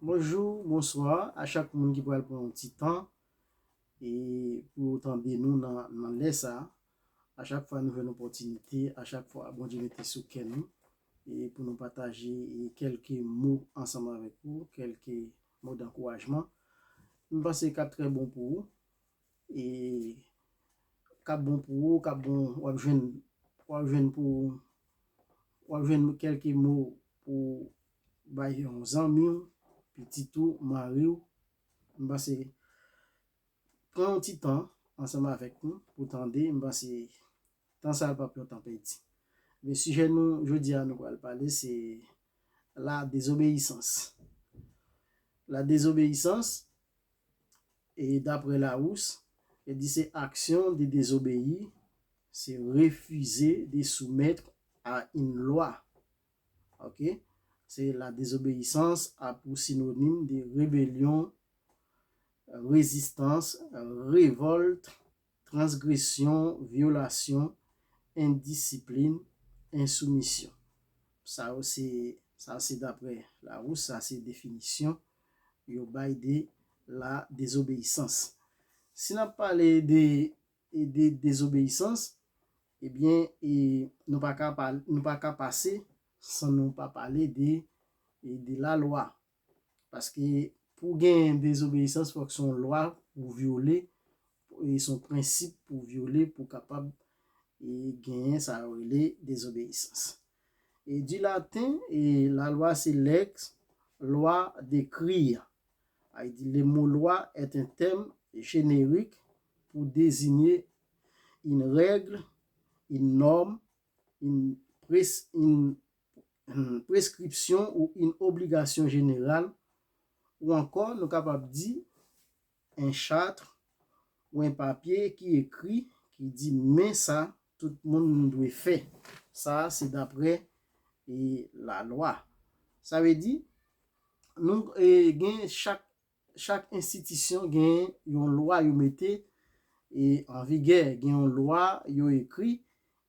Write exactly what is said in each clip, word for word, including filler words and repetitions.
Bonjou, bonswa a chak moun ki pral pran yon ti tan e pou yo tande nou nan, nan lè sa a. A chak fwa nou jwenn opòtinite, a chak fwa Bondye mete sou kè nou e pou nou pataje e kèlke mo ansanm avèk ou, kèlke mo dankourajman. M panse k ap trè bon pou ou e k ap bon pou ou, k ap bon, w ap jwenn, w ap jwenn pou, w ap jwenn kèlke mo pou bay yon zanmi w, pitit ou, mari w. M panse pran yon ti tan ansanm avèk nou pou tande, m panse tan sa a p ap yon tan pèdi. Men sijè nou jodi a nou pral pale se la désobéissance. La désobéissance, e daprè Larousse, li di se action de désobéir, se refize de soumettre à une loi. Ok? Se la désobéissance a pou sinonim de rébellion, résistance, révolte, transgression, violation, indiscipline, insoumission. Sa yo se, sa se daprè Larousse, sa se definisyon yo bay de la désobéissance. Si n ap pale de, de désobéissance, ebyen, e nou pa ka pale, nou pa ka pase san nou pa pale de, de la lwa. Paske pou genyen désobéissance, fòk se yon lwa pou vyole, e se yon prensip pou vyole pou kapab e genyen sa yo rele désobéissance. E du latin, e la loi se lex, loi decree. Sa vle di, le mot loi est un terme générique pour désigner une règle, une norme, une, pres, une, une prescription ou une obligation générale, ou ankò nou kapab di un chart ou un papye ki ekri, ki di men sa tout moun dwe fè. Sa se daprè e la lwa. Sa vle di, nou e, gen chak, chak enstitisyon gen yon lwa yo mete e an vigè, gen yon lwa yo ekri,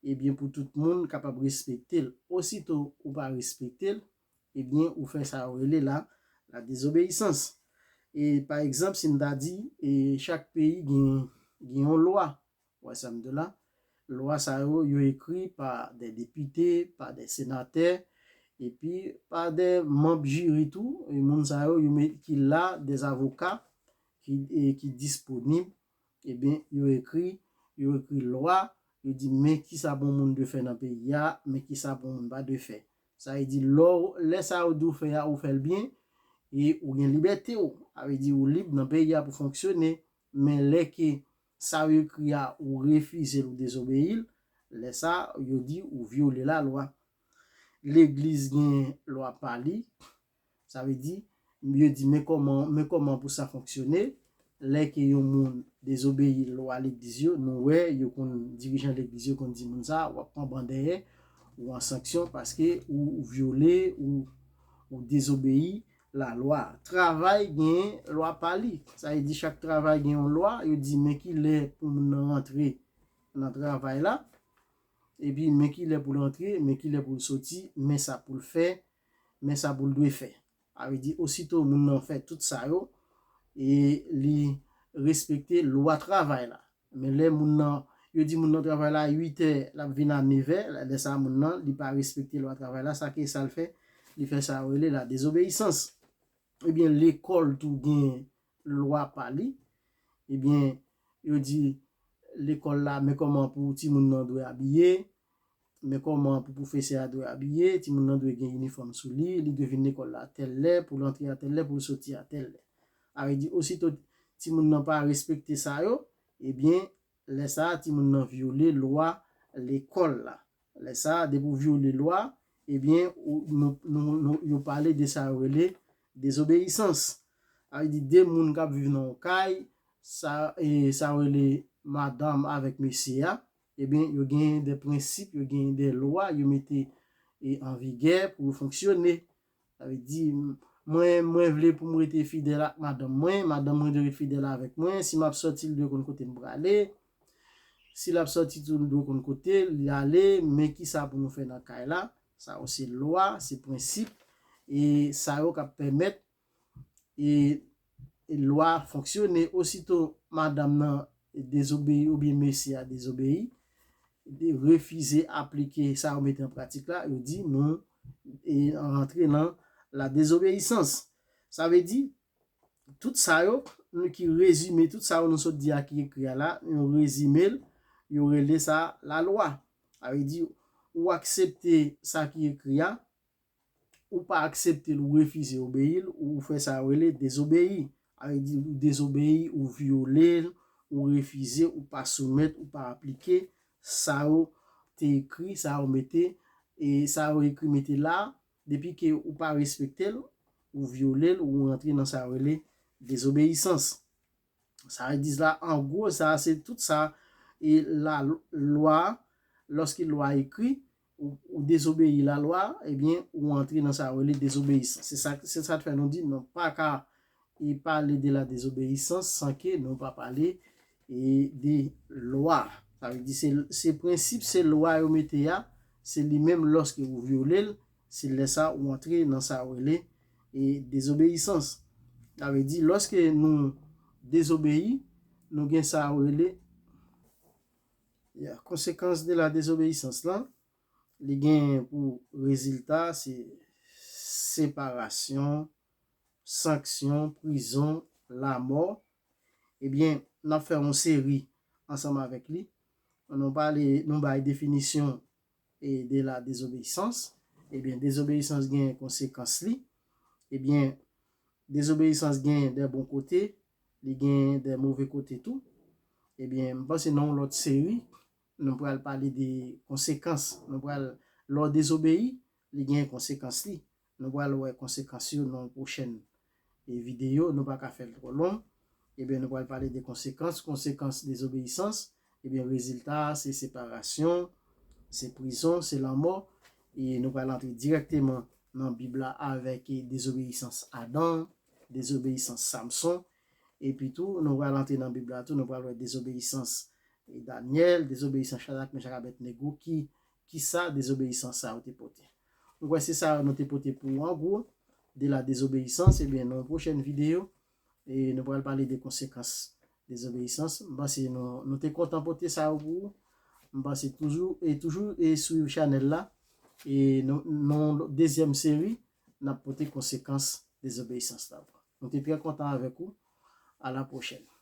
ebyen pou tout moun kapab respekte l. Osito ou pa respekte l, ebyen ou fè sa yo rele la, la désobéissance. E pa egzanp, si m ta di, e chak peyi gen, gen yon lwa, wè sa m di la, lwa sa yo, yo ekri pa de depite, pa de senatè, epi pa de manm jiri tou, e moun sa yo, yo met, ki la, de avoka ki, e, ki disponib, ebyen, yo ekri, yo ekri lwa, yo di men kisa pou moun dwe fè nan peyi a, men kisa pou moun pa dwe fè. Sa vle di, lè w, lè sa yo di w fè a, ou fè l byen, e ou gen libète w. Sa vle di, ou lib nan peyi a pou fonksyone, men lè ke sa yo ekri a, ou refize l, ou dezobeyi l, lè sa, yo di ou vyole lalwa. Legliz gen lwa pa li, sa vle di, yo di men kòman, men kòman pou sa fonksyone. Lè ke yon moun dezobeyi lwa legliz yo, nou wè yo konn, dirijan legliz yo konn di moun sa, w ap pran ban dèyè, ou an sanksyon paske ou, ou vyole, ou, ou dezobeyi lalwa. Travay gen lwa pa li. Sa vle di chak travay gen yon lwa, yo di men ki lè pou moun nan rantre nan travay la, epi men ki lè pou l rantre, men ki lè pou l soti, men sa pou l fè, men sa pou l dwe fè. Sa vle di, osito moun nan fè tout sa yo, e li respekte lwa travay la. Men lè moun nan, yo di moun nan travay la uit è, l ap vin a nevè, lè sa moun nan, li pa respekte lwa travay la, sa ke sa l fè, li fè sa yo rele la désobéissance. Ebyen, lekòl tou gen lwa pa li. Ebyen, yo di lekòl la, men kòman pou timoun nan dwe abiye, men kòman pou pwofesè a dwe abiye, timoun nan dwe gen inifòm sou li, li dwe vin lekòl la a tèl lè, pou l antre a tèl lè, pou l soti a tèl lè. Sa vle di, osito timoun nan pa respekte sa yo, ebyen, lè sa a, timoun nan vyole lwa lekòl la. Lè sa a, depi w vyole lwa, ebyen, ou, nou, nou, nou, yo pale de sa yo rele désobéissance. Sa vle di, de moun k ap viv nan yon kay, sa, e, sa yo rele madanm avèk mesye a, ebyen, yo gen de prensip, yo gen de lwa, yo mete, e, an vigè pou yo fonksyone. Sa vle di, m-, mwen, mwen vle pou m rete fidèl ak madanm mwen, madanm mwen dwe ret fidèl avèk mwen. Si m ap sòti, l dwe konn kote m prale. Si l ap sòti tou, l dwe konn kote l ale. Men kisa pou nou fè nan kay la? Sa yo se lwa, se prensip, e sa yo k ap pèmèt e, e lwa fonksyone, osito madanm nan dezobeyi oubyen mesye a dezobeyi, de refize aplike sa yo mete an pratik la, yo di nou e, rantre nan la désobéissance. Sa vle di, tout sa yo, nou ki rezime, tout sa yo nou sot di a ki ekri a la, yo rezime l, yo rele sa lalwa. Sa vle di, ou aksepte sa ki ekri a, ou pa aksepte l, ou refize obeyi l, ou fè sa yo rele dezobeyi. Sa vle di, ou dezobeyi, ou vyole l, ou refize, ou pa soumèt, ou pa aplike sa yo te ekri, sa yo mete, e sa yo ekri mete la, depi ke ou pa respekte l, ou vyole l, ou rantre nan sa yo rele désobéissance. Sa vle di la, an gwo, sa se tout sa, e lalwa, lòske lwa ekri, ou, ou dezobeyi lalwa, ebyen, ou antre nan sa yo rele désobéissance. Se sa, se sa k fè nou di, nou pa ka e pale de la désobéissance san ke nou pa pale e de lwa. Sa vle di, se, se prensip, se lwa yo mete a, se li menm lòske ou vyole l, se lè sa ou antre nan sa yo rele e désobéissance. Sa vle di, lòske nou dezobeyi, nou gen sa yo rele, ya, konsekans de la désobéissance la, li gen pou rezilta, se separasyon, sanksyon, prizon, lamò. Ebyen, n ap fè yon seri ansanm avèk li. Nou pale, nou bay definisyon e de la désobéissance. Ebyen, désobéissance gen konsekans li. Ebyen, désobéissance gen de bon kote, li gen de move kote tou. Ebyen, m panse nan yon lòt seri, nou pral pale de konsekans. Nou pral, lè w dezobeyi, li gen konsekans li. Nou pral wè konsekans yo nan yon pwochèn e, videyo. Nou pa ka fè l twò long. Ebyen, nou pral pale de konsekans. Konsekans désobéissance, ebyen, rezilta a, se separasyon, se prizon, se lanmò. E nou pral antre dirèkteman nan Bib la avèk e, désobéissance Adan, désobéissance Samson. Epi tou, nou pral antre nan Bib la tou, nou pral wè désobéissance e, Danyèl, désobéissance Chadrak, Mechak, Abèdnego, ki, ki sa désobéissance sa yo te pote. Nou wè se sa nou te pote pou ou an gwo, de la désobéissance, ebyen, nan yon pwochèn videyo, e nou pral pale de konsekans désobéissance. M panse nou, nou te kontan pote sa yo pou ou. M panse toujou, e toujou, e swiv chanèl la. E nou, nan yon dezyèm seri, n ap pote konsekans désobéissance la. Nou te trè kontan avèk ou. À la prochaine.